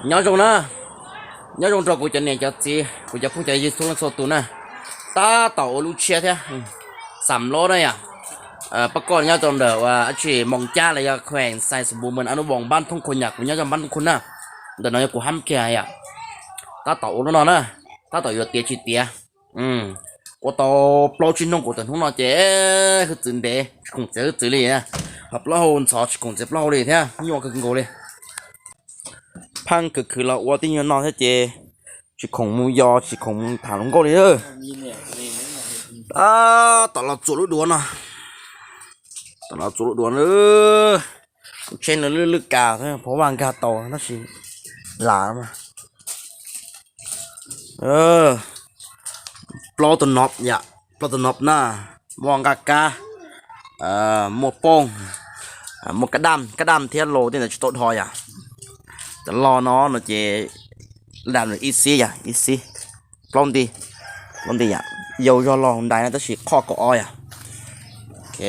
Nyob zoo na, nyob zoo rau kuv cov niam cov txiv, kuv cov phooj cov ywg txhua leej txhua tus na. Tab tom ua lub tshiab thiab, xam lob na yom. Pab koj nyob rau ntawm ua dab tsi Moos Cab los yog khuees Xais Xas Npus Mes, Anub Voos, npab Thoob Khu Nyam, kuv nyob rau npab Thoob Khu na. Ntawm no yog kuv hab kiag yom. Tab tom ua lub no na, tab tom yuav tiav tsis tiav. Ua tau plaub tsib hnub kuv tawm hnub no ces hwj txwv ntev tsis khoom txiav hwj txwv li, ho plaub hau ntxhov tsis khoom txiav plaub hau li thiab, nyuaj kawg nkaus li. Pheej khwv khwv los ua tib nyuag no thiab ces tsis khoom mus yos tsis khoom mus tham hluas nkauj li. Tab tom los txuam lub duav no, tom los txuam lub duav na. Kuv tsheb no lwj lwj kas, phov vaj nkag tau tab sis lam plaub tus nob yom, plaub tus nob na, muaj nqaj kab, muaj pooj, muaj kab daj, kab daj thiab los tej ntawd tsis tau dho yom. Cov los no no ces dam ib xib yom, ib xib, plaub nti, plaub nti yom, yau zog los ntais no tab sis qhov kaum ob yom. Ok,